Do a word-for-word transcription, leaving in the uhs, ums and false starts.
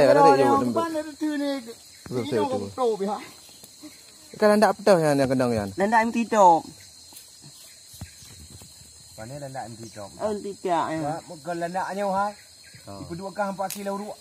Ada, ada, ada, ada. Betul, betul, betul. Kan landak peutôh nyan, nyang keunong nyan. Landak M T top. Pane landak M T top? Oh, M T top, ya. Wah, bukan landak nyoe hai. Oh. Ipeuduek kah empat kilo uruek.